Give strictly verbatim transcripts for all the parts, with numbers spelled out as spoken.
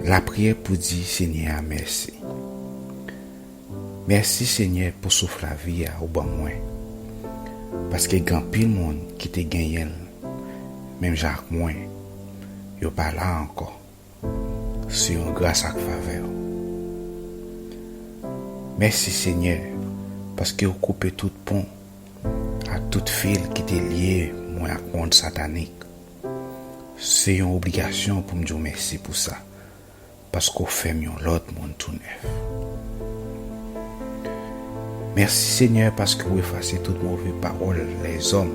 Lapriyè pou di Senyè a mèsi. Mèsi, Senyè, pou souf lavi a ou ban mwen. Paske gen anpil moun ki te genyen l, menm jan ak mwen, yo pa la ankò. Se yon gras ak favè w. Mèsi, Senyè, paske w koupe tout pon ak tout fil ki te lye mwen ak mond satanik. Se yon obligasyon pou m di w mèsi pou sa, paske w fè m yon lòt moun tou nèf. Mèsi, Senyè, paske w efase tout move pawòl lèzòm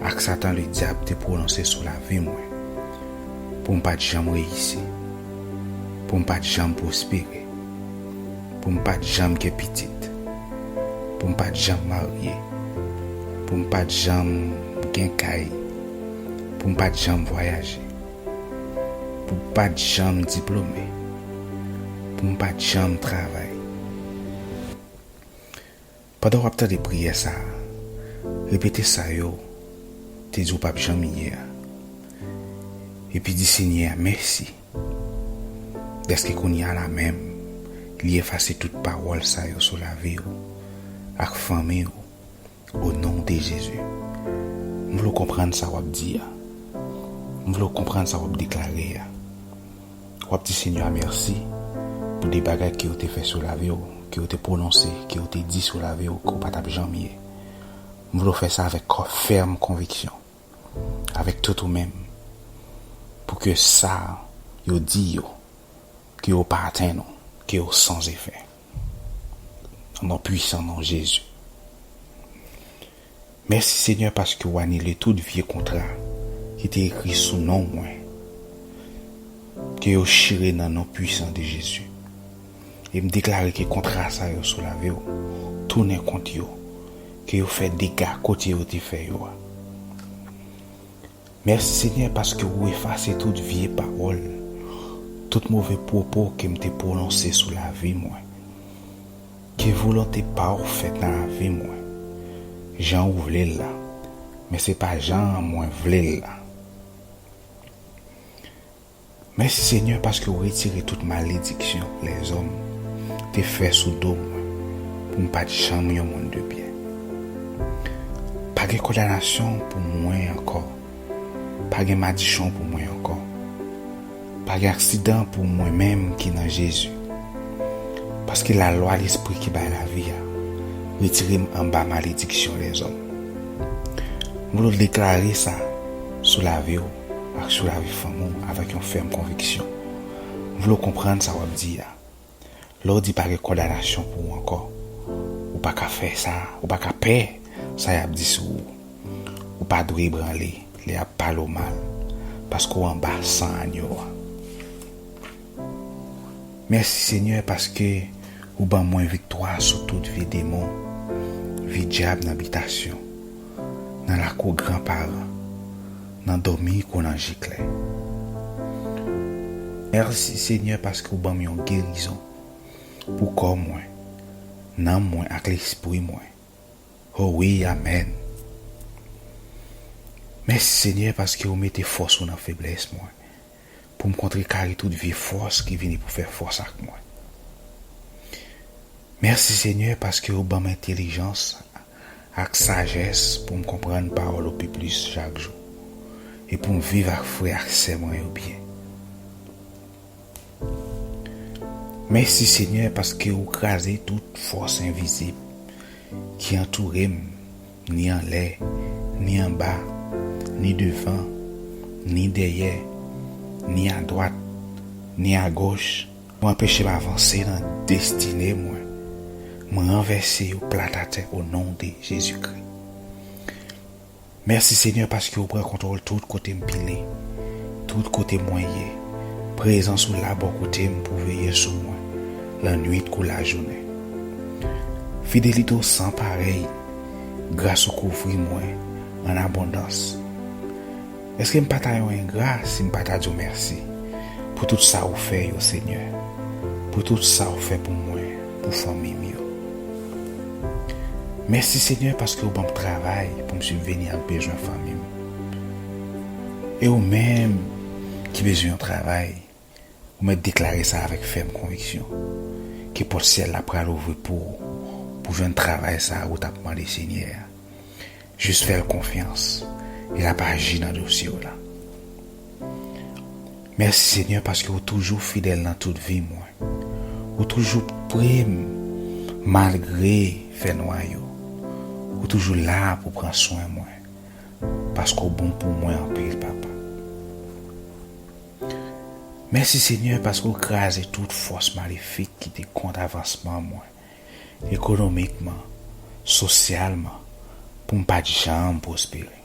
ak Satan Ledyab te pwononse sou lavi mwen, pou m pa t janm reyisi, pou m pa t janm pwospere, pou m pa t janm gen pitit, pou m pa t janm marye, pou m pa t janm gen kay, pou m pa t janm vwayaje, pou m pa t janm diplome, pou m pa t janm travay. Pandan w ap tande priyè sa a, repete sa yo te di w p ap janm ye a. Epi di Senyè a mèsi, dèske kounye a la menm, li efase tout pawòl sa yo sou lavi w ak fanmi w, o non de Jezi. M vle w konprann sa w ap di a. M vle w konprann sa w ap deklare a. W ap di Senyè a mèsi pou de bagay ke w te fè sou lavi w, ke w te pwononse, ke w te di sou lavi w, ke w pa t ap janm ye. M vle w fè sa avèk kò fèm konviksyon, avèk tout ou menm, pou ke sa yo di yo, ke yo pa atenn ou, ke yo san efè. Nan non pwisan non Jezi. Mèsi, Senyè, paske w anile tout vye kontra ki te ekri sou non mwen, ke yo chire nan non pwisan de Jezi. E m deklare ke kontra sa yo sou lavi w tounen kont yo, ke yo fè dega kote yo te fè yo a. Mèsi, Senyè, paske w efase tout vye pawòl, tout move pwopo ke m te pwononse sou lavi mwen. Ke volonte pa w fèt nan lavi mwen, jan ou vle l la, men se pa jan mwen vle l la. Mèsi, Senyè, paske w retire tout malediksyon lèzòm te fè sou do mwen, pou m pa t janm yon moun de byen. Pa gen kondanasyon pou mwen ankò. Pa gen madichon pou mwen ankò. Pa gen aksidan pou mwen menm ki nan Jezi. Paske lalwa Lespri ki bay lavi a retire m anba malediksyon lèzòm. M vle w deklare sa sou lavi w ak sou lavi fanmi w avèk yon fèm konviksyon. M vle w konprann sa w ap di a. Lè w di pa gen kondanasyon pou ou ankò, ou pa ka fè sa, ou pa ka pè sa y ap di sou ou. Ou pa dwe ebranle lè y ap pale w mal, paske w anba san anyo a. Mèsi, Senyè, paske ou ban mwen viktwa sou tout vye demon, vye dyab nan bitasyon, nan lakou granparan, nan dòmi kou nan je klè. Mèsi, Senyè, paske ou ban m yon gerizon pou kò mwen, nanm mwen ak lespri mwen. O wi, amèn. Mèsi, Senyè, paske ou mete fòs ou nan feblès mwen, pou m kontrekare tout vye fòs ki vini pou fè fòs ak mwen. Mèsi, Senyè, paske ou ban m entèlijans ak sajès pou m konprann pawòl ou pi plis chak jou, e pou m viv ak frè ak sè mwen yo byen. Mèsi, Senyè, paske ou kraze tout fòs envizib ki antoure m, ni anlè, ni anba, ni devan, ni dèyè, ni adwat, ni agoch, pou anpeche m avanse nan destine mwen. Mwen ranvèse yo plat atè o non de Jezikri. Mèsi, Senyè, paske ou pran kontwòl tout kote m pile, tout kote mwen ye. Prezans ou la bò kote m pou veye sou mwen, lannwit kou lajounen. Fidelite w san parèy, gras ou kouvri mwen an abondans. Èske m pa ta yon engra si m pa ta di w mèsi pou tout sa ou fè yo, Senyè? Pou tout sa ou fè pou mwen, pou fanmi m yo. Mèsi, Senyè, paske ou ban m travay pou m sibveni ak bezwen fanmi m. E ou menm ki bezwen yon travay, Ou mèt deklare sa avèk fèm konviksyon. Ke pòt syèl la pral ouvri pou ou, pou jwenn travay sa a ou t ap mande Senyè a. Jis fè l konfyans, e l ap aji nan dosye w la. Mèsi, Senyè, paske ou toujou fidèl nan tout vi mwen. Ou toujou pre m malgre fènwa yo. Ou toujou la pou pran swen mwen, paske w bon pou mwen anpil, Papa. Mèsi, Senyè, paske w kraze tout fòs malefik ki te kont avansman mwen, ekonomikman, sosyalman, pou m pa t janm pwospere.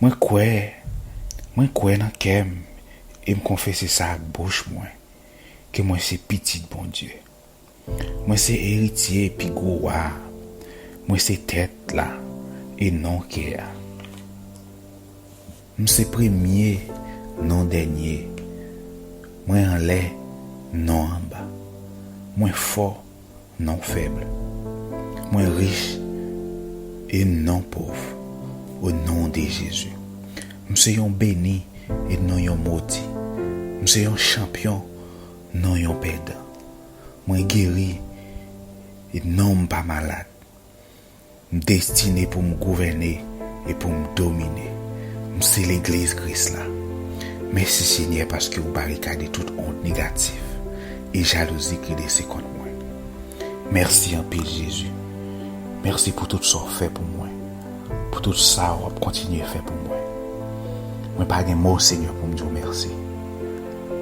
Mwen kwè, mwen kwè nan kè m, e m konfese sa ak bouch mwen, ke mwen se pitit Bondye. Mwen se eritye pi gwo wa a. Mwen se tèt la, e non kè a. M se premye, non dènye. Mwen anlè, non anba. Mwen fò, non fèb. Mwen rich, e non pòv. O non de Jezi. M se yon beni, e non yon modi. M se yon chanpyon, non yon pèdan. Mwen geri, e non m pa malad. M destine pou m gouvène e pou m domine. M se legliz Kris la. Mèsi, Senyè, paske w barikade tout ond negatif e jalouzi ki drese kont mwen. Mèsi anpil, Jezi. Mèsi pou tout sa w fè pou mwen, pou tout sa w ap kontinye fè pou mwen. Mwen pa gen mo, Senyè, pou m di w mèsi.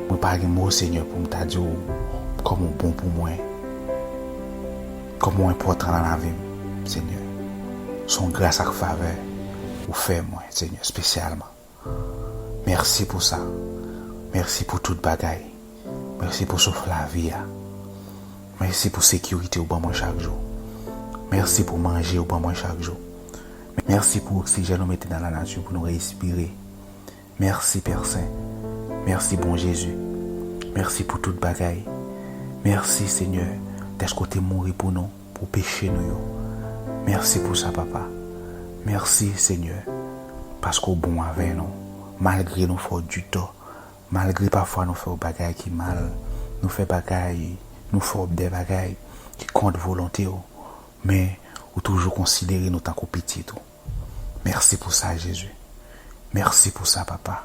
Mwen pa gen mo, Senyè, pou m ta di w kòman w bon pou mwen, kòman w enpòtan nan lavi m, Senyè. Se yon gras ak favè ou fè mwen, Senyè, espesyalman. Mèsi pou sa. Mèsi pou tout bagay. Mèsi pou souf lavi a. Mèsi pou sekirite ou ban mwen chak jou. Mèsi pou manje ou ban mwen chak jou. Mèsi pou oksijèn ou mete nan lanati pou nou respire. Mèsi, Pè Sen. Mèsi, bon Jezi. Mèsi pou tout bagay. Mèsi, Senyè, dèske w te mouri pou nou, pou peche nou yo. Mèsi pou sa, Papa. Mèsi, Senyè, paske w bon avè nou. Malgre nou fè w di tò, malgre pafwa nou fè w bagay ki mal, nou fè bagay, nou fè w de bagay ki kont volonte w, men ou toujou konsidere nou tankou pitit ou. Mèsi pou sa, Jezi. Mèsi pou sa, Papa.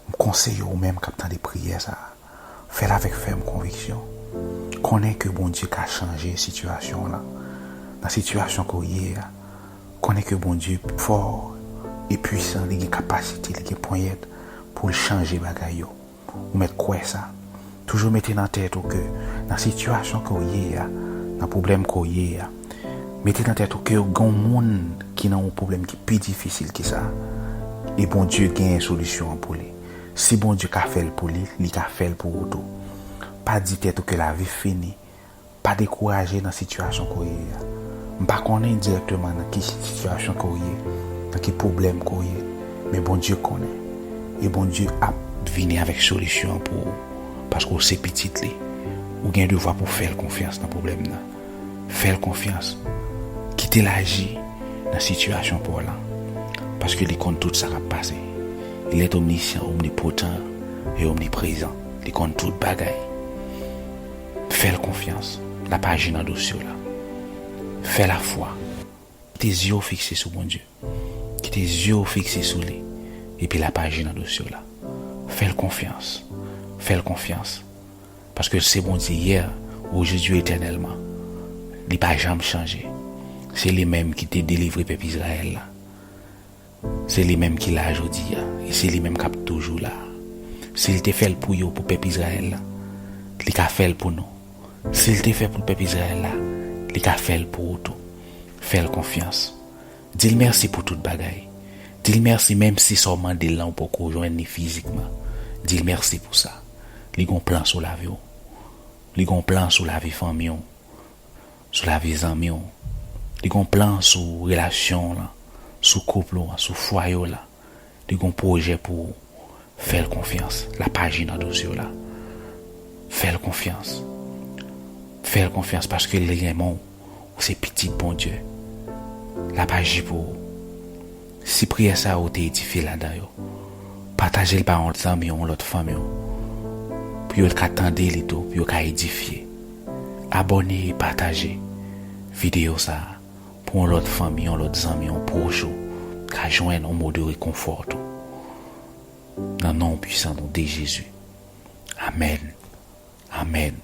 M konseye ou menm k ap tande priyè sa a, fè l avèk fèm konviksyon. Konnen ke Bondye ka chanje sitiyasyon w lan. Nan sitiyasyon ke w ye a, konnen ke Bondye fò e pwisan, li gen kapasite, li gen ponyèt pou l chanje bagay yo. Ou mèt kwè sa. Toujou mete nan tèt ou ke nan sitiyasyon ke w ye a, nan pwoblèm ke w ye a, mete nan tèt ou ke gen yon moun ki nan yon pwoblèm ki pi difisil ke sa. E Bondye genyen solisyon an pou li. Si Bondye ka fè l pou li, li ka fè l pou ou tou. Pa di tèt ou ke lavi fini. Pa dekouraje nan sitiyasyon ke w ye a. M pa konnen dirèkteman nan ki sitiyasyon ke w ye, nan ki pwoblèm ke w ye, men Bondye konnen. E Bondye ap vini avèk solisyon an pou ou, paske w se pitit li. Ou gen devwa pou w fè l konfyans nan pwoblèm nan. Fè l konfyans. Kite l aji nan sitiyasyon pa w lan, paske li konn tout sa k ap pase. Il est omniscient, omnipotent et omniprésent. Li konn tout bagay. Fè l konfyans. L ap aji nan dosye w la. Fè lafwa. Kite zye w fikse sou Bondye. Kite zye w fikse sou li. Epi l ap aji nan dosye w la. Fè l konfyans. Fè l konfyans. Paske l se Bondye yè, ojodi, etènèlman. Li pa janm chanje. Se li menm ki te delivre pèp Izrayèl la. Se li menm ki la jodi a, e se li menm k ap toujou la. Si l te fè l pou yo, pou pèp Izrayèl la, li ka fè l pou nou. Si l te fè pou pèp Izrayèl la, li ka fè l pou ou tou. Fè l konfyans. Di l mèsi pou tout bagay. Di l mèsi menm si sa w mande l lan ou poko jwenn li fizikman. Di l mèsi pou sa. Li gon plan sou lavi w. Li gon plan sou lavi fanmi w. Sou lavi zanmi w. Li gon plan sou relasyon w lan, sou koup ou an, sou fwaye w la. Li gon pwojè pou ou. Fè l konfyans. L ap aji nan dosye w la. Fè l konfyans. Fè l konfyans paske li renmen w. Ou se pitit Bondye. L ap aji pou ou. Si priyè sa yo te edifye ladan yo, Pataje l ba yon lòt zanmi w, yon lòt fanmi w, pou yo ka tande li tou, pou yo ka edifye. Abòne e pataje videyo sa a pou yon lòt fanmi, yon lòt zanmi, yon pwòch ou ka jwenn yon mo de rekonfò tou. Nan non pwisan nou de Jezi. Amèn. Amèn.